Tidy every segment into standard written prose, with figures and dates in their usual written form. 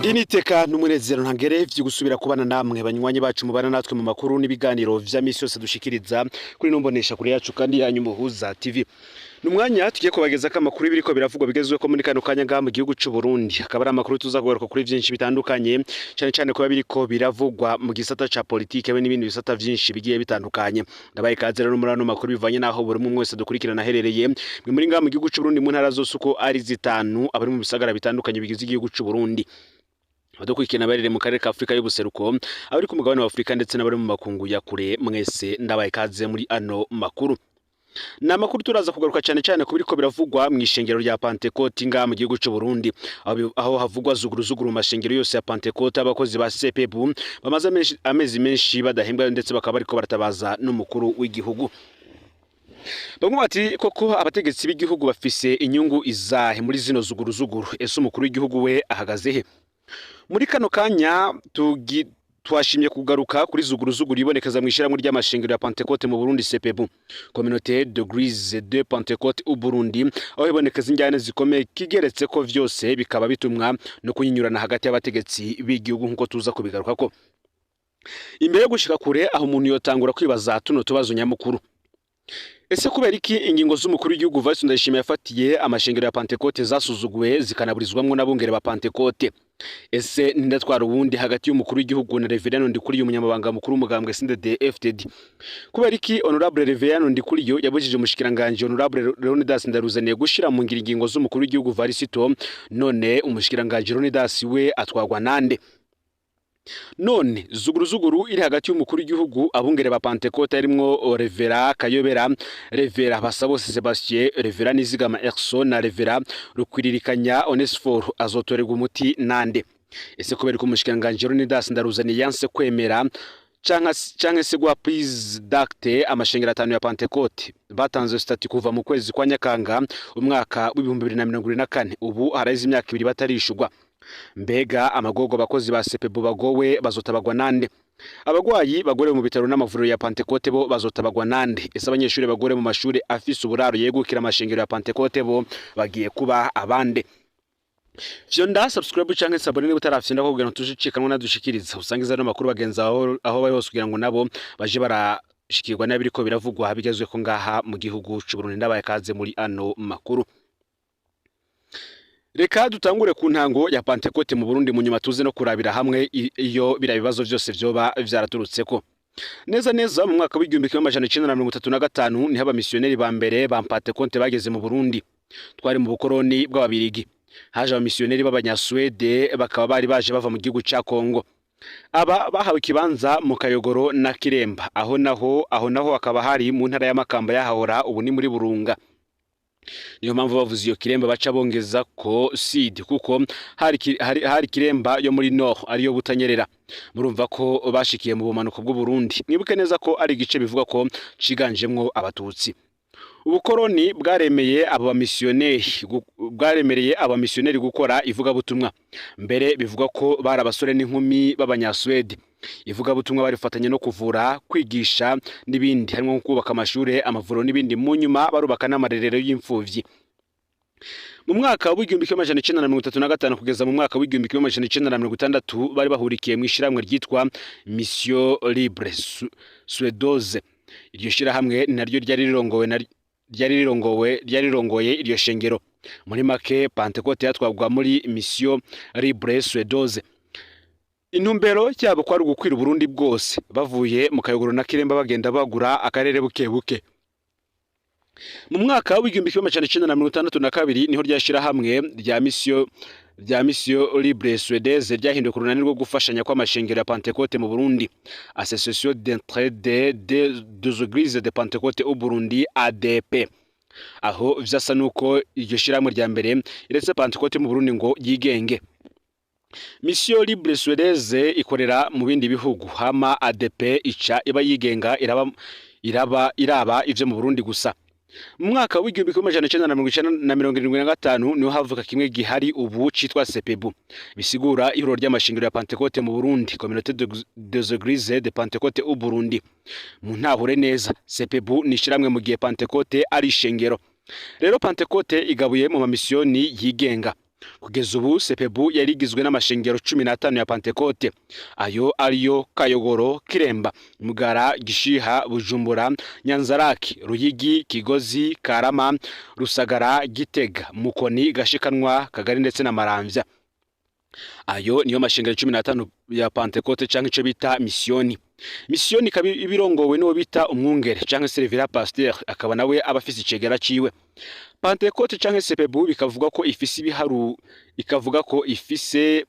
Iri ni iteka n'umunezero ntangere vyo gusubira kubana namwe banywanyi bacu mubana natwe mu makuru n'ibiganiro vya misi yose dushikiriza kuri nombonesha kure yacu kandi yanyu Muhuza TV. Ni umwanya tugiye kubageza ko amakuru y'ibiriko biravugwa bigezweho muri kano kanya ngaha mu gihugu c'u Burundi. Akaba ari amakuru tuza kugaruka kuri vyinshi bitandukanye, cane cane kuba biriko biravugwa mu gisata ca politike be n'ibindi bisata vyinshi bigiye bitandukanye. Ndabaye ikaze rero muri ano makuru bivanye naho buri umwe wese dukurikirana aherereye. Mwe muri ngaha mu gihugu c'u Burundi mu ntara zose uko ari zitanu, abari mu bisagara bitandukanye bigize igihugu c'u Burundi. Abadukurikirana barere mu karere ka Afrika y'ubuseruko, abari ku mugabane wa Afrika ndetse n'abari mu makungu ya kure, mwese ndabaye ikaze muri ano makuru. Ni amakuru turaza kugaruka cyane cyane ku biriko biravugwa mu ishengero rya Pantecote ngaha mu gihugu c'u Burundi, aho havugwa zuguru zuguru mu mashengero yose ya Pantecote. Abakozi ba CPB bamaze amezi menshi badahembwa, ndetse bakaba bariko baratabaza n'umukuru w'igihugu. Bamwe bati koko abategetsi b'igihugu bafise inyungu izahe muri zino zuguru zuguru? Ese umukuru w'igihugu we ahagaze he? Muri kano kanya twashimye kugaruka kuri zuguru zuguru ibonekeza mu ishyirahamwe ry'amashengero ya Pantecote mu Burundi, CPB, Communauté d'églises de Pentecôte au Burundi, aho ibonekeza injyane zikomeye, kigeretse ko vyose bikaba bitumwa no kunyinyurana hagati y'abategetsi b'igihugu, nkuko tuza kubigarukako. Imbere yo gushika kure aho, umuntu yotangura kwibaza tuno tubazo nyamukuru: Ese kubera iki ingingo z'umukuru w'igihugu Evariste Ndayishimiye yafatiye amashengero ya Pantecote zasuzuguwe, zikanaburizwamwo n'abungere ba Pantecote? Ese ndatwara uwundi hagati y'umukuru w'igihugu na Reverend Ndikuriyo, umunyamabanga mukuru w'umugambwe CNDD FDD? Kubera iki Honorable Reverend Ndikuriyo yabujije umushikiranganje Honorable Leonidas Ndaruzaniye gushira mu ngiro ingingo z'umukuru w'igihugu Varisito? None umushikiranganje Leonidas we atwagwa nande? None zuguru zuguru iri hagati y'umukuru w'igihugu, abungere ba Pantecote harimwo Revera Kayobera, Revera Basabose Sebastien, Revera Nizigama Erson na Revera Rukwiririkanya Onesphore azotorerwa umuti nande? Ese kubera ko umushikiranganje Leonidas Ndaruzaniye yanse kwemera canke se guha prise d'acte amashengero atanu ya Pantecote batanze statut kuva mu kwezi kwa Nyakanga umwaka w'2024, ubu haraheze imyaka 2 batarishurwa? Mbega amagogo abakozi ba CPB bagowe bazotabagwa nande? Abagwayi bagore mu bitaro n'amavuriro ya Pantecote bo bazotabagwa nande? Ese abanyeshuri bagore mu mashuri afise uburaro yegukira amashengero ya Pantecote bo bagiye kuba abande? Fyonda subscribe canke s'abonner niba utarafyonda kugira ngo tushicikanwa nadushikiriza, usangiza no makuru bagenza aho bari hose kugira ngo nabo baje barashikirwa n'abiriko biravugwa bigezweko ngaha mu gihugu c'u Burundi. Ndabaye kaze muri ano makuru. Reka dutangure ku ntango ya Pantecote mu Burundi, mu nyuma tuze no kurabira hamwe iyo bira bibazo vyose vyoba vyaraturutseko. Neza neza mu mwaka w'1935 niho abamisiyoneri ba mbere ba Pantecote bageze mu Burundi. Twari mu bukoroni bw'Ababirigi. Haje abamisiyoneri b'Abanyasuwede, bakaba bari baje bava mu gihugu ca Kongo. Aba bahawe ikibanza mu Kayogoro na Kiremba, aho naho hakaba hari mu ntara ya Makamba yahahora, ubu ni muri Burunga. Niyo mpamvu bavuze iyo Kiremba baca bongeza ko Sud, kuko hari Kiremba yo muri Nord, ariyo Butanyerera. Murumva ko bashikiye mu bumanuko bw'u Burundi. Mwibuke neza ko ari igice bivuga ko ciganjemwo Abatutsi. Ubukoroni bwaremereye abamisiyoneri gukora ivugabutumwa. Mbere bivuga ko bari abasore n'inkumi b'Abanyasuwedi. Ivugabutumwa barifatanya no kuvura, kwigisha n'ibindi, harimo nko kubaka amashure, amavuriro n'ibindi. Mu nyuma barubaka n'amarerero y'imfuvyi. Mu mwaka w'1935 kugeza mu mwaka w'1960 bari bahurikiye mu ishirahamwe ryitwa Mission Libre Suédoise. Iryo shirahamwe naryo ryari rirongoye iryo shengero. Muri make, Pantecote yatwagwa muri Mission Libre Suédoise. Intumbero cyabo kwari ugukwira Uburundi bwose. Bavuye mu Kayogoro na Kiremba bagenda bagura akarere buke buke. Mu mwaka w'1962 niho ryashirahamwe rya Mission Libre Suédoise ryahinduwe ku runani rwo gufashanya kw'amashengero ya Pantecote mu Burundi, Association d'entraide des églises de Pentecôte au Burundi, ADP. Aho vyasa nuko iryo shirahamwe rya mbere iretse Pantecote mu Burundi ngo yigenge. Mission Libre Suédoise ikorera mu bindi bihugu, hama ADP ica iba yigenga, iraba iraba ivyo mu Burundi gusa. Mu mwaka w'1975 niho havuka kimwe gihari ubu citwa CPB, bisigura ihuriro ry'amashengero ya Pentecôte mu Burundi, Communauté des églises de Pentecôte au Burundi. Mu ntahure neza, CPB ni ishiramwe mu gihe Pentecôte ari ishengero. Rero Pentecôte igabuye mu mamisiyoni yigenga. Kugeza ubu Sepebu yari igizwe n'amashengero 15 ya Pantekote, ayo ariyo Kayogoro, Kiremba, Mugara, Gishiha, Bujumbura, Nyanzaraki, Ruyigi, Kigozi, Karama, Rusagara, Gitega, Mukoni, Gashikanwa, Kagari ndetse na Maramvya. Ayo niyo mashengero 15 ya Pantekote canke ico bita misiyoni. Misiyoni ikaba ibirongowe n'uwo bita umwungere canke se Reverend Pasteur, akaba nawe aba afise icegera ciwe. Pantekote canke Sepebu bikavuga ko ifise ibiharu, ikavuga ko ifise,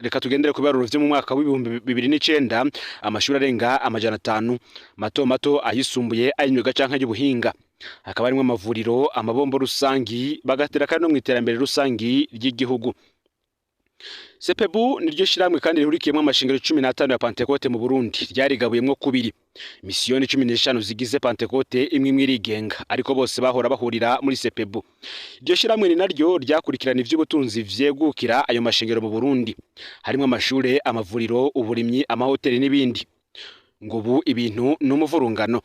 reka tugendere ku biharuro vyo mu mwaka w'2009, amashuri arenga 500 mato mato, ayisumbuye, ay'imyuga canke ay'ubuhinga. Hakaba harimwo amavuriro, amabombo rusangi, bagatera kandi no mw'iterambere rusangi ry'igihugu. Sepebu niryo shirahamwe kandi rihurikiyemwo amashengero 15 ya Pantekote mu Burundi, ryarigabuyemwo kubiri. Misiyoni 15 zigize Pantekote, imwe imwe irigenga, ariko bose bahora bahurira muri Sepebu. Iryo shirahamwe ni naryo ryakurikirana ivy'ubutunzi vyegukira ayo mashengero mu Burundi, harimwo amashure, amavuriro, uburimyi, amahoteli n'ibindi. Ngo ubu ibintu n'umuvurungano.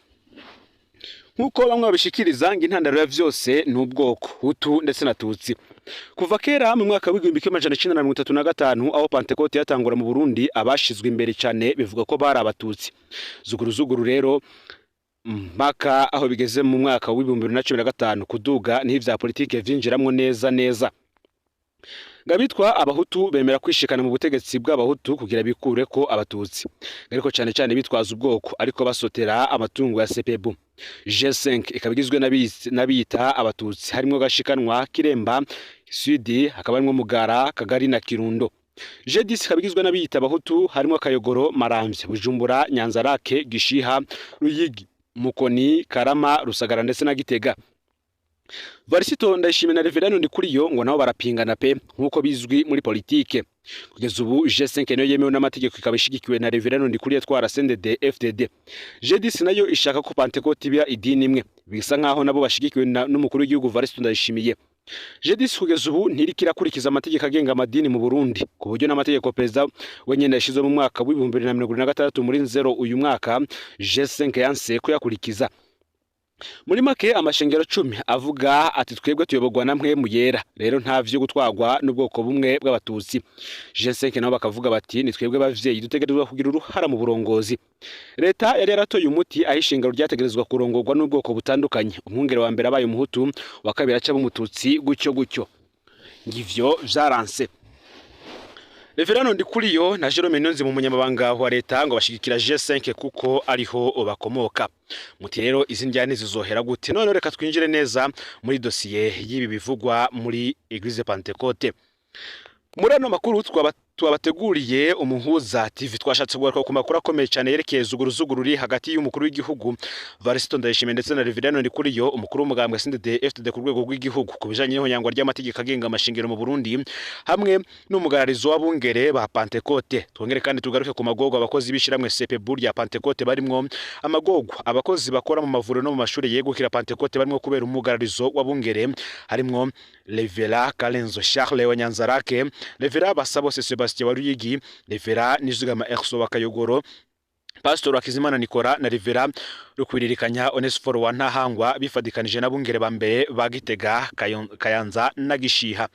Nkuko bamwe babishikiriza, ngo intandaro ya vyose ni ubwoko Hutu ndetse na Tutsi. Kuva kera mu mwaka w'1935 aho Pantekote yatangura mu Burundi, abashizwe imbere cyane bivuga ko bari abatutsi. Zuguru zuguru rero mpaka aho bigeze mu mwaka w'2015 kuduga, niho ivya politike vyinjiramwo neza neza. Ngabitwa abahutu bemera kwishikana mu butegetsi bw'abahutu kugira bikure ko abatutsi, ariko cyane cyane bitwaza ubwoko, ariko basotera amatungo ya Sepebu. G5 ikaba igizwe n'abiyita abatutsi, harimwo Gashikanwa, Kiremba, Sudi, hakaba harimwo Mugara, Kagari na Kirundo. G10 ikaba igizwe n'abiyita abahutu, harimwo Kayogoro, Maramvya, Bujumbura, Nyanzarake, Gishiha, Ruyigi, Mukoni, Karama, Rusagara ndetse na Gitega. Varisito Ndayishimiye na Reverend Ndikuriyo ngo nabo barapingana pe, nkuko bizwi muri politike. Kugeza ubu G5 niyo yemewe n'amategeko, ikaba ishigikiwe na Reverend Ndikuriyo twara CNDD FDD. G10 nayo ishaka ko Pantekote iba idini imwe, bisa nkaho nabo bashigikiwe n'umukuru w'igihugu Varisito Ndayishimiye. G10 kugeza ubu ntiriko irakurikiza amategeko agenga amadini mu Burundi, ku buryo n'amategeko perezida wenyene yashize mu mwaka w'2026 muri nzero uyu mwaka, G5 yanse kuyakurikiza. Muri make amashengero 10 avuga ati twebwe tuyoborwa na mwe muyera, rero nta vyo gutwagwa n'ubwoko bumwe bw'abatutsi. G5 nabo bakavuga bati ni twebwe bavyeyi dutegerezwa kugira uruhara mu burongozi. Leta yari yaratoye umuti aho ishengero ryategerezwa kurongorwa n'ubwoko butandukanye, umwungere wa mbere abaye umuhutu, wa kabiri aca umututsi, gutyo gutyo. Ngivyo vyaranse. Reverend Ndikuriyo na Jerome Niyonzima umunyamabanga wa leta ngo bashigikira G5 kuko ariho bakomoka. Muti rero izi njyane zizohera gute? None reka twinjire neza muri dosiye y'ibi bivugwa muri Eglise Pantekote. Muri ano makuru twabateguriye Umuhuza TV, twashatse kugaruka ku makuru akomeye cyane yerekeye zuguruzuguru ruri hagati y'umukuru w'igihugu Varisito Ndayishimiye ndetse na Reverend Ndikuriyo, umukuru w'umugambwe CNDD FDD ku rwego rw'igihugu, ku bijanye n'ihonyangwa ry'amategeko agenga amashengero mu Burundi hamwe n'umugararizo w'abungere ba Pantekote. Twongere kandi tugaruke ku magorwa abakozi b'ishiramwe Sepebu rya Pantekote barimwo, amagorwa abakozi bakora mu mavuriro no mu mashuri yegukira Pantekote barimwo kubera umugararizo w'abungere, harimwo Revera Karenzo Charles wa Nyanzarake, Revera Basabose Sebastien wa Ruyigi, Revera Nizigama Erso wa Kayogoro, Pastor Hakizimana Nikora na Revera Rukwiririkanya Onesphore wa Ntahangwa, bifadikanije n'abungere ba mbere ba Gitega, Kayanza na Gishiha.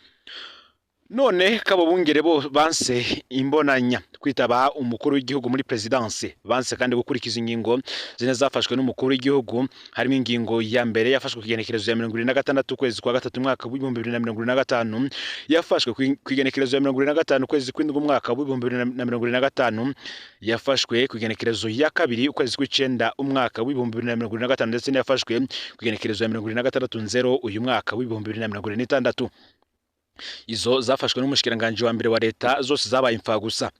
None kabo bungere bo banse imbonanya kwitaba umukuru w'igihugu muri presidence, banse kandi gukurikiza ingingo zine zafashwe n'umukuru w'igihugu, harimo ingingo ya mbere yafashwe ku igenekerezo ya 26 kwezi kwa gatatu mwaka w'2025, yafashwe ku igenekerezo ya 25 kwezi kw'indwi umwaka w'2025, yafashwe ku igenekerezo ya kabiri ukwezi kw'icenda umwaka w'2025, ndetse n'yafashwe ku igenekerezo ya 26 nzero uyu mwaka w'2026. Izo zafashwe n'umushikiranganje wa mbere wa leta zose zabaye imfa gusa.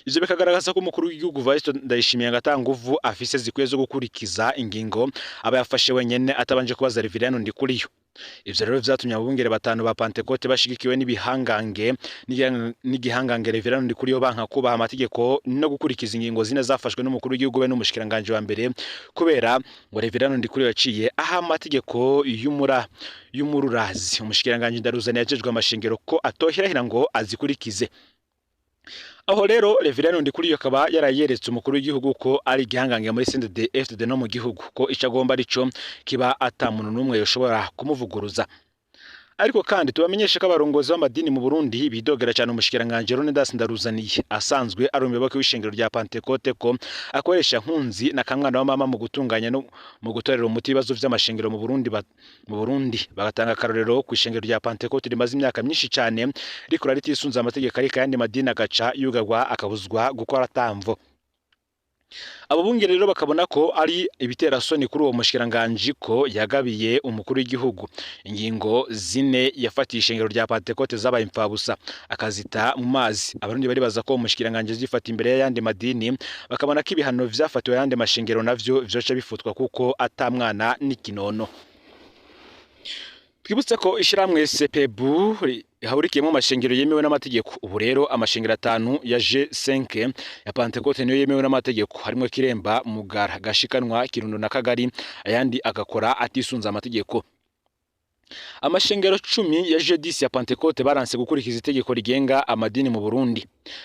Ivyo bikagaragaza ko umukuru w'igihugu Varisito Ndayishimiye ngo nguvu afise zikwiye zo gukurikiza ingingo aba yafashe wenyene atabanje kubaza Reverend Ndikuriyo. Ivyo rero vyatumye abungere batanu ba Pantekote bashigikiwe n'ibihangange n'igihangange Reverend Ndikuriyo banka kubaha amategeko no gukurikiza ingingo zine zafashwe n'umukuru w'igihugu be n'umushikiranganje wa mbere, kubera ngo Reverend Ndikuriyo yaciye aha amategeko y'umururazi umushikiranganje Ndaruzani yajejwe amashengero ko atohirahira ngo azikurikize. Aho rero Reverend Ndikuriyo akaba yarayeretse umukuru w'igihugu ko ari igihangange muri CNDD FDD no mu gihugu, ko ico agomba arico kiba ata muntu n'umwe yoshobora kumuvuguruza. Ariko kandi tubamenyeshe ko abarongozi b'amadini mu Burundi bidogera cyane umushikiranganje Leonidas Ndaruzaniye asanzwe ari umuyoboke w'ishengero rya Pentecote ko akoresha nkunzi na kamwana wa mama mu gutunganya no mu gutorera umuti ibibazo vy'amashengero mu Burundi. Mu Burundi bagatanga akarorero ku ishengero rya Pentecote rimaze imyaka myinshi cyane rikora ritisunze amategeko, ariko ayandi madini agaca yugagwa akabuzwa gukora atamvo. Abo bungere rero bakabona ko ari ibiterasoni kuri uwo mushikiranganje ko yagabiye umukuru w'igihugu ingingo zine yafatiye ishengero rya Pentecote zabaye impfabusa akazita mu mazi. Abarundi baribaza ko umushikiranganje zifata imbere y'ayandi madini, bakabona ko ibihano vyafatiwe ayandi mashengero navyo vyoca bifutwa kuko atamwana n'ikinono. Twibutse ko ishiramwe CPBU hahurikiyemo amashengero yemewe n'amategeko. Ubu rero amashengero 5 ya G5 ya Pentecote niyo yemewe n'amategeko, harimo Kiremba, Mugara, Gashikanwa, Kirundo na Kagari, ayandi agakora atisunze amategeko. Amashengero 10 ya G10 ya Pentecote baranse gukurikiza itegeko rigenga amadini mu Burundi,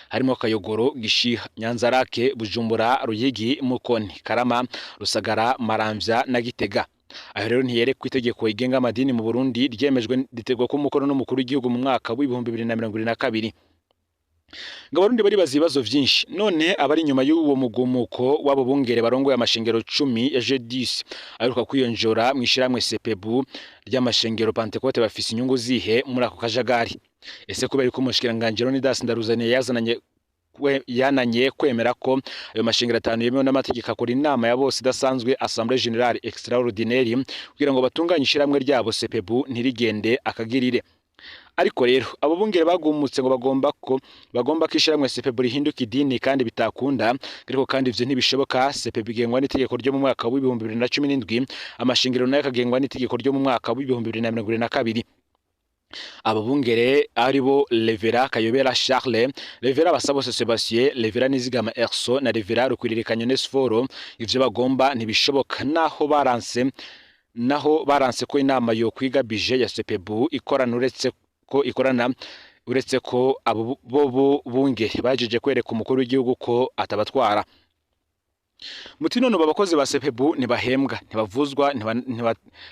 harimo Kayogoro, Gishiha, Nyanzarake, Bujumbura, Ruyigi, Mukoni, Karama, Rusagara, Maramvya na Gitega. Aho rero ntiyerekwa itegeko igenga amadini mu Burundi ryemejwe ritegwa ko umukono n'umukuru w'igihugu mu mwaka w'2022. Ngo abarundi bari bazi ibibazo vyinshi, none abari inyuma y'uwo mugumuko w'abo bungere barongoye amashengero 10 ya G10 aheruka kwiyonjora mw'ishiramwe CPBU ry'amashengero Pentecote bafise inyungu zihe muri ako kajagari? Ese kubera ko umushikiranganje Leonidas Ndaruzaniye yananye kwemera ko ayo mashengero 5 yemewe n'amategeko akora inama ya bose idasanzwe Assemblée Générale Extraordinaire kugira ngo batunganye ishiramwe ryabo CPBU ntirigende akagirire. Ariko rero abo bungere bagumutse ngo bagomba ko ishiramwe CPBU rihinduka idini kandi bitakunda, ariko kandi ivyo ntibishoboka. CPBU igengwa n'itegeko ryo mu mwaka w'2017, amashengero nayo akagengwa n'itegeko ryo mu mwaka w'2022. Abo bungere aribo Levera Kayobera Charles, Levera Basabose Sebastien, Levera Nizigama Erso na Levera Rukwiririkanya Nesforo, ivyo bagomba ntibishoboka. Naho baranse ko inama yo kwiga bije ya CPBU ikorana uretse ko abo bo bungere bajeje kwereka umukuru w'igihugu ko atabatwara. Muti none abakozi ba CPBU ntibahembwa, ntibavuzwa,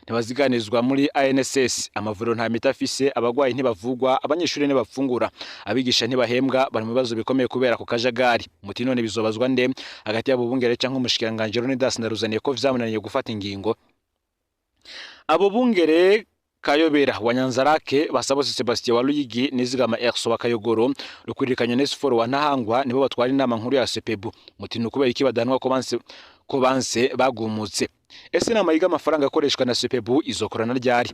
ntibaziganizwa muri ANSS, amavuriro nta miti afise, abagwayi ntibavugwa, abanyeshuri ntibafungura, abigisha ntibahembwa, bari mu bibazo bikomeye kubera ku kajagari. Muti none bizobazwa nde hagati y'abo bungere canke umushikiranganje Leonidas Ndaruzaniye ko vyamunaniye gufata ingingo? Abo bungere Kayobera wa Nyanzarake, Basabose Sebastien wa Ruyigi, Nizigama Erso wa Kayogoro, Rukwiririkanya Nesforo wa Ntahangwa nibo batwara inama nkuru ya CPBU. Muti nukubera iki badanwa ko banse bagumutse? Ese inama yiga amafaranga akoreshwa na CPBU izokorana ryari?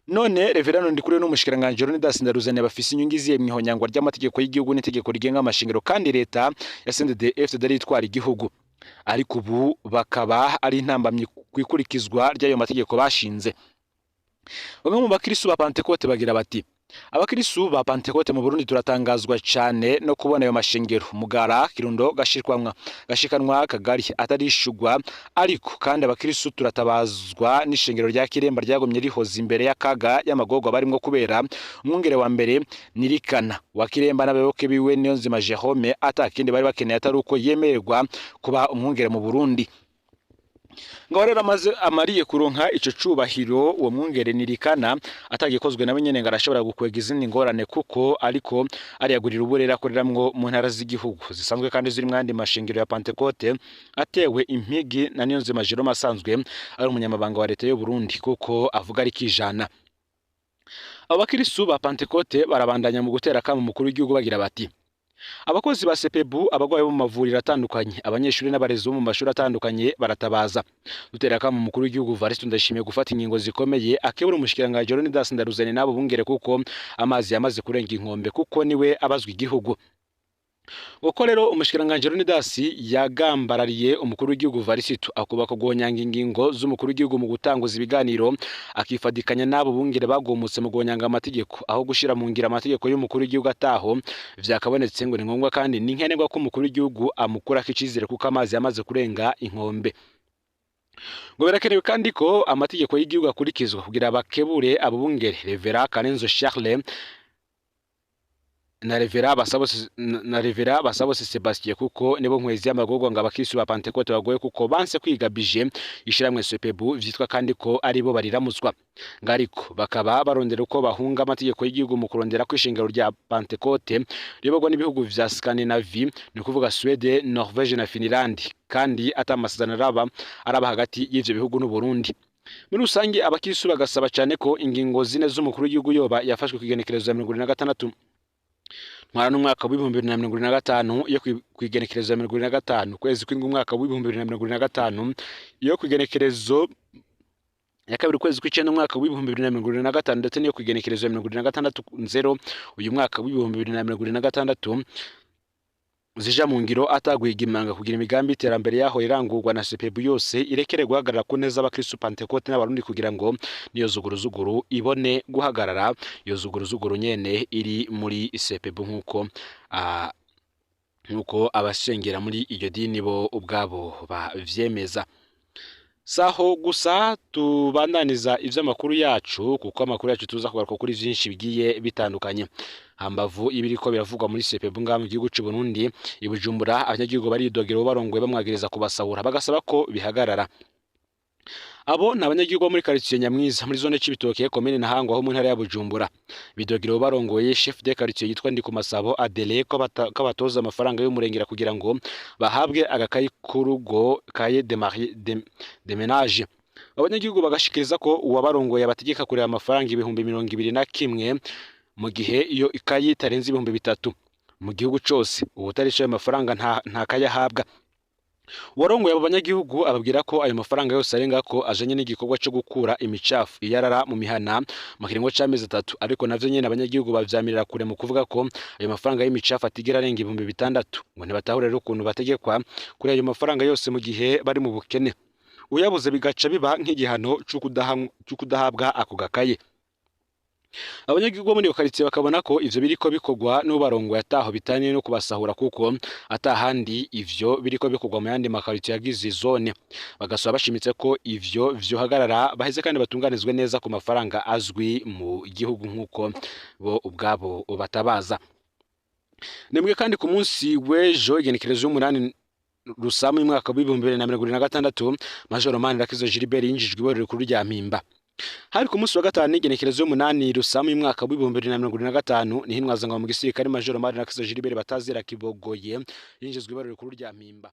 None Reverend Ndikuriyo n'umushikiranganje Leonidas Ndaruzaniye bafise inyungu iziye mw'ihonyangwa ry'amategeko y'igihugu n'itegeko rigenga amashengero, kandi leta ya CNDD-FDD itwara igihugu, ariko ubu bakaba ari intambamyi kwikurikizwa ry'ayo mategeko bashinze. Bamwe mu bakristo ba Pentecote bagira bati: abakristo ba Pentecote mu Burundi turatangazwa cyane no kubona ayo mashengero Mugara, Kirundo, Gashikanwa, Kagari atarishugwa, ariko kandi abakristo turatabazwa n'ishengero rya Kiremba ryagomye rihoza imbere y'akaga y'amagorwa barimwo kubera umwungere wa mbere Nirikana wa Kiremba n'abayoboke biwe Niyonzima Jerome atakindi bari bakeneye atari uko yemererwa kuba umwungere mu Burundi. Ngo rero amaze amariye kuronka ico cubahiro uwo mwungere Nirikana atagikozwe nawe nyene ngo arashobora gukwega izindi ngorane, kuko ariko ariyagurira uburera akoreramwo mu ntara z'igihugu zisanzwe kandi ziri mwandi mashengero ya Pentecote, atewe impigi na Niyonzima Jerome asanzwe ari umunyamabanga wa leta y'u Burundi kuko avuga ari kijana. Abakristo ba Pentecote barabandanya mu gutera kama umukuru w'igihugu bagira bati: abakozi ba CPBU, abagwayi bo mu mavuriro atandukanye, abanyeshuri n'abarezi bo mu mashuri atandukanye baratabaza. Dutera kama umukuru w'igihugu Evariste Ndayishimiye gufata ingingo zikomeye akebura umushikiranganje Leonidas Ndaruzaniye n'abo bungere, kuko amazi yamaze kurenga inkombe, kuko niwe abazwa igihugu. Uko rero umushikiranganje Leonidas yagambarariye umukuru w'igihugu Evariste akubaka guhonyanga ingingo z'umukuru w'igihugu mu gutanguza ibiganiro, akifadikanya n'abo bungere bagomutse mu guhonyanga amategeko aho gushira mu ngira amategeko y'umukuru w'igihugu ataho vyakabonetse. Ngo ni ngombwa kandi ni nkenerwa ko umukuru w'igihugu amukurako icizere kuko amazi yamaze kurenga inkombe. Ngo birakenewe kandi ko amategeko y'igihugu akurikizwa kugira bakebure abo bungere. Revera Karenzo Charles, na Revera Basabose na Revera Basabose Sebastien, kuko nibo nkwezi y'amagorwa ngo abakristo ba Pentecote bagoye, kuko banse kwiga bije ishiramwe SOPEBU, vyitwa kandi ko aribo bariramutswa. Ngariko bakaba barondera uko bahunga amategeko y'igihugu mu kurondera kwishingiro rya Pentecote riyoborwa n'ibihugu vya Scandinavie, ni kuvuga Swede, Norvege na Finland, kandi atamasezerano araba hagati y'ivyo bihugu n'u Burundi. Muri rusange abakristo bagasaba cyane ko ingingo zine z'umukuru w'igihugu yoba yafashwe kw'igenekerezo ya 26 ntwara n'umwaka w'2025, iyo kw'igenekerezo ya 25 kwezi kw'indwi umwaka w'2025, iyo kw'igenekerezo ya 2 kwezi kw'icenda umwaka w'2025, ndetse n'iyo kw'igenekerezo ya 26/0 uyu mwaka w'2026 zija mu ngiro ataguhiga imanga, kugira imigambi iterambere yaho irangurwa na SOPEBU yose irekere guhagarara ku neza abakristo Pentecote n'abarundi, kugira ngo niyo zuguruzuguru ibone guhagarara. Iyo zuguruzuguru nyene iri muri SOPEBU nkuko abasengera muri iryo dini bo ubwabo bavyemeza. Saho gusa tubandaniza ivy'amakuru yacu, kuko amakuru yacu tuza kugaruka kuri vyinshi bigiye bitandukanye. Hambavu ibiriko biravugwa muri SOPEBU ngaha mu gihugu c'u Burundi, i Bujumbura abanyagihugu baridogera barongoye bamwagiriza kubasahura, bagasaba ko bihagarara. Abo ni abanyagihugu bo muri quartier Nyamwiza muri zone Cibitoke, komine Ntahangwa ho mu ntara ya Bujumbura. Bidogera barongoye chef de quartier yitwa Ndikumasabo Adele ko batoza amafaranga y'umurengera kugira ngo bahabwe agakayi k'urugo, kaye de mari de ménage. Abanyagihugu bagashikiriza ko uwabarongoye abategeka kureba amafaranga 21,000 mu gihe iyo ikayi itarenze 3,000 mu gihugu cose. Uwutarisha ayo mafaranga nta kayahabwa. Uwarongoye abo banyagihugu ababwira ko ayo mafaranga yose arenga ko ajanye n'igikorwa cyo gukura imicafu iyarara mu mihana mu kiringo c'amezi 3, ariko navyo nyene abanyagihugu bavyamirira kure mu kuvuga ko ayo mafaranga y'imicafu atigera arenga 6,000. Ngo ntibatahura rero ukuntu bategekwa kuri ayo mafaranga yose mu gihe bari mu bukene. Uyabuze bigaca biba nk'igihano c'ukudahabwa ako gakaye. Abanyagihugu bo muri iyo quartier bakabona ko ivyo biriko bikorwa n'ubarongoye ataho bitaniye no kubasahura, kuko atahandi ivyo biriko bikorwa mu yandi makaritiye yagize zone. Bagasaba bashimitse ko ivyo vyohagarara, baheze kandi batunganizwe neza ku mafaranga azwi mu gihugu nkuko bo ubwabo batabaza. Nimwe kandi ku munsi w'ejo igenekerezo y'umunani Rusamu umwaka w'2026, Major Manirakiza Gilbert yinjijwe iborero rikuru rya Mpimba. Hari ku munsi wa gatanu igenekerezo y'umunani Rusamu umwaka w'2025, niho intwazangabo mu gisirikare Major Manirakiza Gilbert batazira Kibogoye yinjizwe iborero rikuru rya Mpimba.